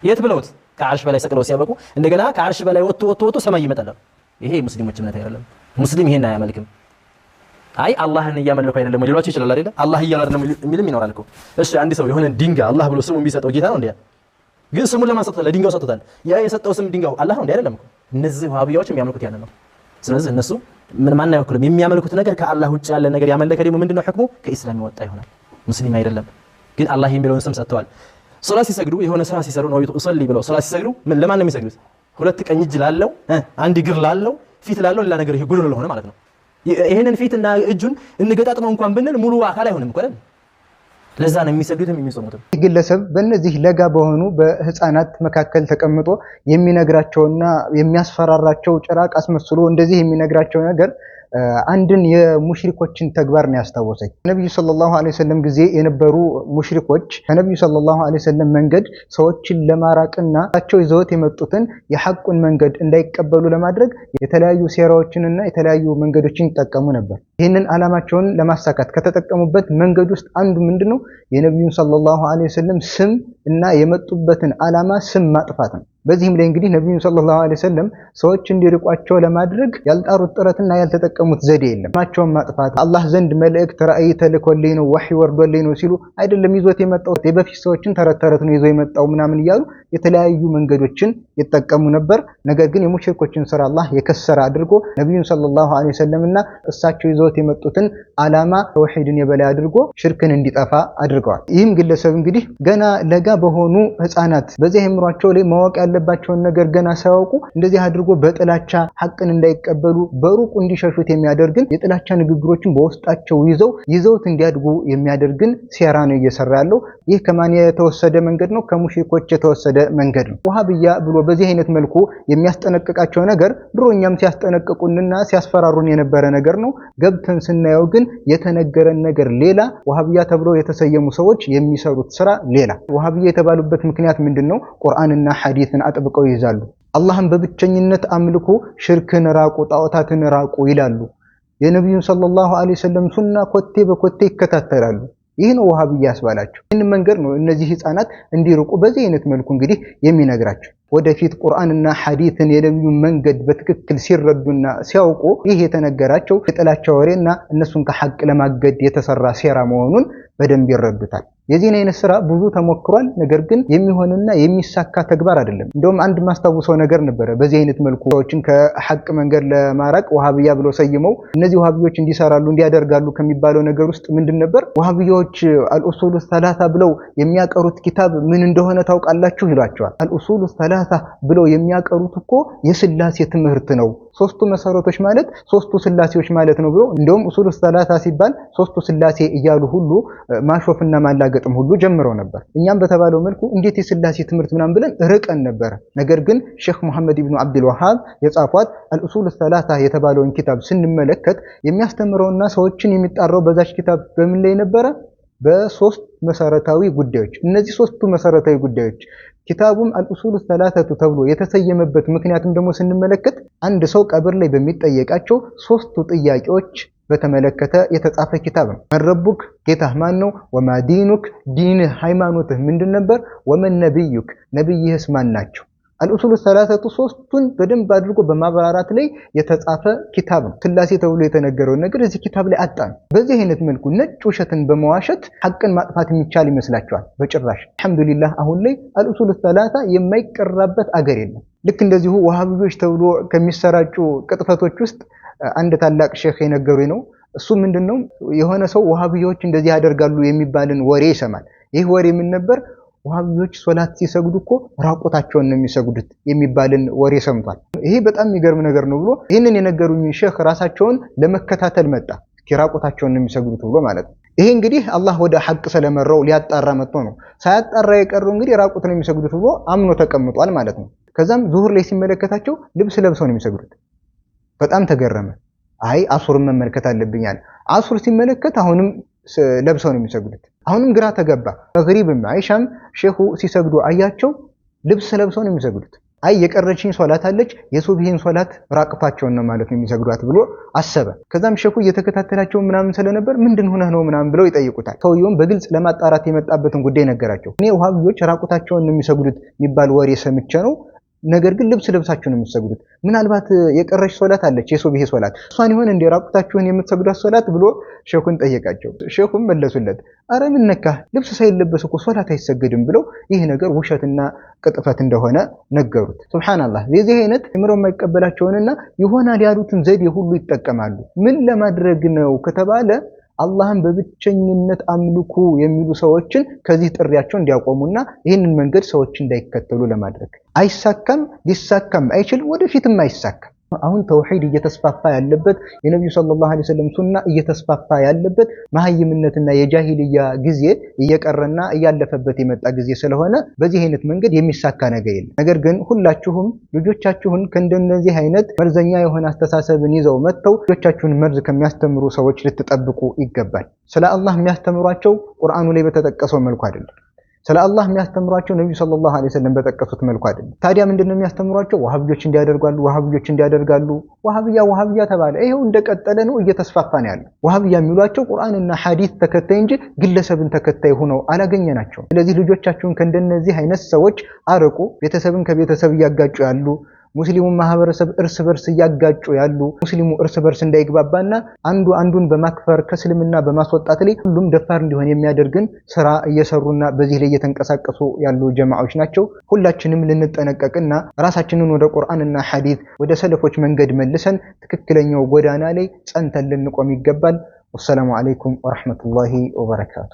የት ብለውት ከዓርሽ በላይ ሰቅለው ሲያበቁ እንደገና ከዓርሽ በላይ ወጥቶ ወጥቶ ወጥቶ ሰማይ ይመጣል። ይሄ የሙስሊሞች እምነት አይደለም። ሙስሊም ይሄን አያመልክም። አይ አላህን እያመለኩ አይደለም ሊሏቸው ይችላል አይደለ? አላህ እያሉ አይደለም የሚልም ይኖራል እኮ። እሺ አንድ ሰው የሆነ ድንጋይ አላህ ብሎ ስሙን ቢሰጠው ጌታ ነው እንዴ? ግን ስሙን ለማን ሰጥቶታል? ለድንጋዩ ሰጥቶታል። ያ የሰጠው ስም ድንጋዩ አላህ ነው እንዴ? አይደለም እኮ። እነዚህ ወሃቢያዎች የሚያመልኩት ያንን ነው። ስለዚህ እነሱ ምን ማን አይወክሉም። የሚያመልኩት ነገር ከአላህ ውጭ ያለ ነገር ያመለከ ደግሞ ምንድነው ሕክሙ? ከኢስላም የወጣ ይሆናል። ሙስሊም አይደለም። ግን አላህ የሚለውን ስም ሰጥተዋል። ሶላት ሲሰግዱ የሆነ ስራ ሲሰሩ ነው أصلي ብለው ሶላት ሲሰግዱ ምን ለማን ነው የሚሰግዱት? ሁለት ቀኝ እጅ ላለው፣ አንድ እግር ላለው፣ ፊት ላለው፣ ሌላ ነገር ይሄ ጉድል ለሆነ ማለት ነው። ይሄንን ፊትና እጁን እንገጣጥመው እንኳን ብንል ሙሉ አካል አይሆንም እኮ አይደል? ለዛ ነው የሚሰግዱትም የሚጾሙትም። ይህ ግለሰብ በእነዚህ ለጋ በሆኑ በህፃናት መካከል ተቀምጦ የሚነግራቸውና የሚያስፈራራቸው ጭራቅ አስመስሎ እንደዚህ የሚነግራቸው ነገር አንድን የሙሽሪኮችን ተግባር ነው ያስታወሰኝ። ነብዩ صلى الله عليه وسلم ጊዜ የነበሩ ሙሽሪኮች ከነብዩ صلى الله عليه وسلم መንገድ ሰዎችን ለማራቅና ቸው ይዘውት የመጡትን የሐቁን መንገድ እንዳይቀበሉ ለማድረግ የተለያዩ ሴራዎችንና የተለያዩ መንገዶችን ይጠቀሙ ነበር። ይህንን ዓላማቸውን ለማሳካት ከተጠቀሙበት መንገድ ውስጥ አንዱ ምንድነው? የነብዩን صلى الله عليه وسلم ስም እና የመጡበትን ዓላማ ስም ማጥፋት ነው። በዚህም ላይ እንግዲህ ነብዩን صلى الله عليه وسلم ሰዎች እንዲርቋቸው ለማድረግ ያልጣሩት ጥረትና ያልተጠቀሙት ዘዴ የለም። ስማቸውን ማጥፋት፣ አላህ ዘንድ መልእክት ራእይ ተልኮልኝ ነው ወህይ ወርዶልኝ ነው ሲሉ አይደለም ይዞት የመጣው የበፊት ሰዎችን ተረት ተረት ነው ይዞ የመጣው ምናምን እያሉ የተለያዩ መንገዶችን ይጠቀሙ ነበር። ነገር ግን የሙሽሪኮችን ስራ አላህ የከሰረ አድርጎ ነብዩን صلى الله عليه وسلم እና እሳቸው ይዘውት የመጡትን ዓላማ ተውሂድን የበላይ አድርጎ ሽርክን እንዲጠፋ አድርገዋል። ይህም ግለሰብ እንግዲህ ገና ለጋ በሆኑ ህፃናት በዚህ አእምሯቸው ላይ ማወቅ ያለባቸውን ነገር ገና ሳያውቁ እንደዚህ አድርጎ በጥላቻ ሐቅን እንዳይቀበሉ በሩቁ እንዲሸሹት የሚያደርግን የጥላቻ ንግግሮችን በውስጣቸው ይዘውት እንዲያድጉ የሚያደርግን ሴራ ነው እየሰራ ያለው። ይህ ከማን የተወሰደ መንገድ ነው? ከሙሽሪኮች የተወሰደ መንገድ ነው። ወሃብያ ብሎ በዚህ አይነት መልኩ የሚያስጠነቅቃቸው ነገር ድሮ እኛም ሲያስጠነቅቁንና ሲያስፈራሩን የነበረ ነገር ነው። ገብተን ስናየው ግን የተነገረን ነገር ሌላ፣ ወሃብያ ተብሎ የተሰየሙ ሰዎች የሚሰሩት ስራ ሌላ። ወሃብያ የተባሉበት ምክንያት ምንድን ነው? ቁርአንና ሐዲስን አጥብቀው ይይዛሉ። አላህን በብቸኝነት አምልኩ፣ ሽርክን ራቁ፣ ጣዖታትን ራቁ ይላሉ። የነቢዩን صلى الله عليه وسلم ሱና ኮቴ በኮቴ ይከታተላሉ። ይህ ነው ወሃብያ ያስባላቸው። ይህን መንገድ ነው እነዚህ ህፃናት እንዲርቁ በዚህ አይነት መልኩ እንግዲህ የሚነግራቸው። ወደፊት ቁርአንና ሐዲስን የነቢዩን መንገድ በትክክል ሲረዱና ሲያውቁ ይህ የተነገራቸው የጥላቻ ወሬና እነሱን ከሐቅ ለማገድ የተሰራ ሴራ መሆኑን በደንብ ይረዱታል። የዚህን አይነት ስራ ብዙ ተሞክሯል። ነገር ግን የሚሆንና የሚሳካ ተግባር አይደለም። እንደውም አንድ ማስታውሰው ነገር ነበረ። በዚህ አይነት መልኩ ሰዎችን ከሐቅ መንገድ ለማራቅ ወሃብያ ብለው ሰይመው እነዚህ ወሃብዮች እንዲሰራሉ እንዲያደርጋሉ ከሚባለው ነገር ውስጥ ምንድን ነበር? ወሃብያዎች الأصول الثلاثة ብለው የሚያቀሩት ኪታብ ምን እንደሆነ ታውቃላችሁ ይሏቸዋል። الأصول الثلاثة ብለው የሚያቀሩት እኮ የስላሴ ትምህርት ነው። ሶስቱ መሰረቶች ማለት ሶስቱ ስላሴዎች ማለት ነው ብሎ እንደውም أصول الثلاثة ሲባል ሶስቱ ስላሴ እያሉ ሁሉ ማሾፍና ማላገጥም ሁሉ ጀምረው ነበር። እኛም በተባለው መልኩ እንዴት የስላሴ ትምህርት ምናምን ብለን ርቀን ነበረ። ነገር ግን ሼክ ሙሐመድ ኢብኑ አብዱል ወሃብ የጻፏት الأصول الثلاثة የተባለውን ኪታብ ስንመለከት የሚያስተምረውና ሰዎችን የሚጣራው በዛች ኪታብ በምን ላይ ነበረ? በሶስት መሰረታዊ ጉዳዮች። እነዚህ ሶስቱ መሰረታዊ ጉዳዮች ኪታቡም الأصول الثلاثة ተብሎ የተሰየመበት ምክንያትም ደግሞ ስንመለከት አንድ ሰው ቀብር ላይ በሚጠየቃቸው ሶስቱ ጥያቄዎች በተመለከተ የተጻፈ ኪታብ ነው። من ربك ጌታህ ማን ነው? وما دينك ዲንህ ሃይማኖትህ ምንድን ነበር? ومن نبيك ነብይህስ ማን ናቸው? الأصول الثلاثة ሶስቱን በደንብ አድርጎ በማብራራት ላይ የተጻፈ ኪታብ ነው። ስላሴ ተብሎ የተነገረውን ነገር እዚህ ኪታብ ላይ አጣን። በዚህ አይነት መልኩ ነጭ ውሸትን በመዋሸት ሐቅን ማጥፋት የሚቻል ይመስላቸዋል? በጭራሽ። الحمد لله አሁን ላይ الأصول الثلاثة የማይቀራበት አገር የለም። ልክ እንደዚሁ ወሃቢዎች ተብሎ ከሚሰራጩ ቅጥፈቶች ውስጥ አንድ ታላቅ ሼክ የነገሩኝ ነው። እሱ ምንድነው የሆነ ሰው ወሃቢዎች እንደዚህ ያደርጋሉ የሚባልን ወሬ ይሰማል። ይህ ወሬ ምን ነበር? ወሃቢዎች ሶላት ሲሰግዱ እኮ ራቁታቸውን ነው የሚሰግዱት የሚባልን ወሬ ሰምቷል። ይሄ በጣም የሚገርም ነገር ነው ብሎ ይህንን የነገሩኝ ሼክ ራሳቸውን ለመከታተል መጣ። እስኪ ራቁታቸውን ነው የሚሰግዱት ብሎ ማለት ነው። ይሄ እንግዲህ አላህ ወደ ሐቅ ስለመራው ሊያጣራ መጥቶ ነው። ሳያጣራ የቀረው እንግዲህ ራቁት ነው የሚሰግዱት ብሎ አምኖ ተቀምጧል ማለት ነው። ከዛም ዙሁር ላይ ሲመለከታቸው ልብስ ለብሰው ነው የሚሰግዱት። በጣም ተገረመ። አይ አሱርን መመልከት አለብኛል። አሱር ሲመለከት አሁንም ለብሰው ነው የሚሰግዱት። አሁንም ግራ ተገባ። መግሪብም አይሻም ሼኹ ሲሰግዱ አያቸው፣ ልብስ ለብሰው ነው የሚሰግዱት። አይ የቀረችኝ ሶላት አለች፣ የሱብሂን ሶላት ራቅታቸውን ነው ማለት ነው የሚሰግዷት ብሎ አሰበ። ከዛም ሸኩ እየተከታተላቸው ምናምን ስለነበር ምንድን ሆነህ ነው ምናምን ብለው ይጠይቁታል። ሰውየውም በግልጽ ለማጣራት የመጣበትን ጉዳይ ነገራቸው። እኔ ውሃብዮች ራቁታቸውን ነው የሚሰግዱት የሚባል ወሬ ሰምቼ ነው፣ ነገር ግን ልብስ ለብሳችሁ ነው የምትሰግዱት። ምናልባት የቀረች ሶላት አለች፣ የሱብሂ ሶላት፣ እሷን ይሆን እንደ ራቁታችሁን የምትሰግዷት ሶላት ብሎ ሼኹን ጠየቃቸው። ሼኹም መለሱለት፣ አረ ምን ነካህ? ልብስ ሳይለበስ እኮ ሶላት አይሰገድም ብለው ይህ ነገር ውሸትና ቅጥፈት እንደሆነ ነገሩት። ሱብሃንአላህ፣ የዚህ አይነት አእምሮ የማይቀበላቸውንና ይሆናል ያሉትን ዘዴ ሁሉ ይጠቀማሉ። ምን ለማድረግ ነው ከተባለ አላህን በብቸኝነት አምልኩ የሚሉ ሰዎችን ከዚህ ጥሪያቸው እንዲያቆሙና ይህንን መንገድ ሰዎች እንዳይከተሉ ለማድረግ። አይሳካም፣ ሊሳካም አይችልም፣ ወደፊትም አይሳካም። አሁን ተውሂድ እየተስፋፋ ያለበት፣ የነቢዩ ሰለላሁ ዐለይሂ ወሰለም ሱና እየተስፋፋ ያለበት፣ መሀይምነትና የጃሂልያ ጊዜ እየቀረና እያለፈበት የመጣ ጊዜ ስለሆነ በዚህ አይነት መንገድ የሚሳካ ነገር የለም። ነገር ግን ሁላችሁም ልጆቻችሁን ከእንደነዚህ አይነት መርዘኛ የሆነ አስተሳሰብን ይዘው መጥተው ልጆቻችሁን መርዝ ከሚያስተምሩ ሰዎች ልትጠብቁ ይገባል። ስለ አላህ የሚያስተምሯቸው ቁርአኑ ላይ በተጠቀሰው መልኩ አይደለም። ስለ አላህ የሚያስተምሯቸው ነብዩ ሰለላሁ ዐለይሂ ወሰለም በጠቀሱት መልኩ አይደለም። ታዲያ ምንድነው የሚያስተምሯቸው? ወሃቢዮች እንዲያደርጋሉ፣ ወሃቢዮች እንዲያደርጋሉ። ወሃቢያ ወሃቢያ ተባለ፣ ይሄው እንደቀጠለ ነው፣ እየተስፋፋ ነው ያለው። ወሃቢያ የሚሏቸው ቁርአንና ሐዲስ ተከታይ እንጂ ግለሰብን ተከታይ ሆነው አላገኘናቸውም። ስለዚህ ልጆቻችሁን ከእንደነዚህ አይነት ሰዎች አርቁ። ቤተሰብን ከቤተሰብ እያጋጩ ያሉ፣ ሙስሊሙን ማህበረሰብ እርስ በርስ እያጋጩ ያሉ፣ ሙስሊሙ እርስ በርስ እንዳይግባባና አንዱ አንዱን በማክፈር ከእስልምና በማስወጣት ላይ ሁሉም ደፋር እንዲሆን የሚያደርግን ስራ እየሰሩና በዚህ ላይ እየተንቀሳቀሱ ያሉ ጀማዓዎች ናቸው። ሁላችንም ልንጠነቀቅና ራሳችንን ወደ ቁርአንና ሐዲስ፣ ወደ ሰለፎች መንገድ መልሰን ትክክለኛው ጎዳና ላይ ጸንተን ልንቆም ይገባል። ወሰላሙ አለይኩም ወረሕመቱላሂ ወበረካቱ።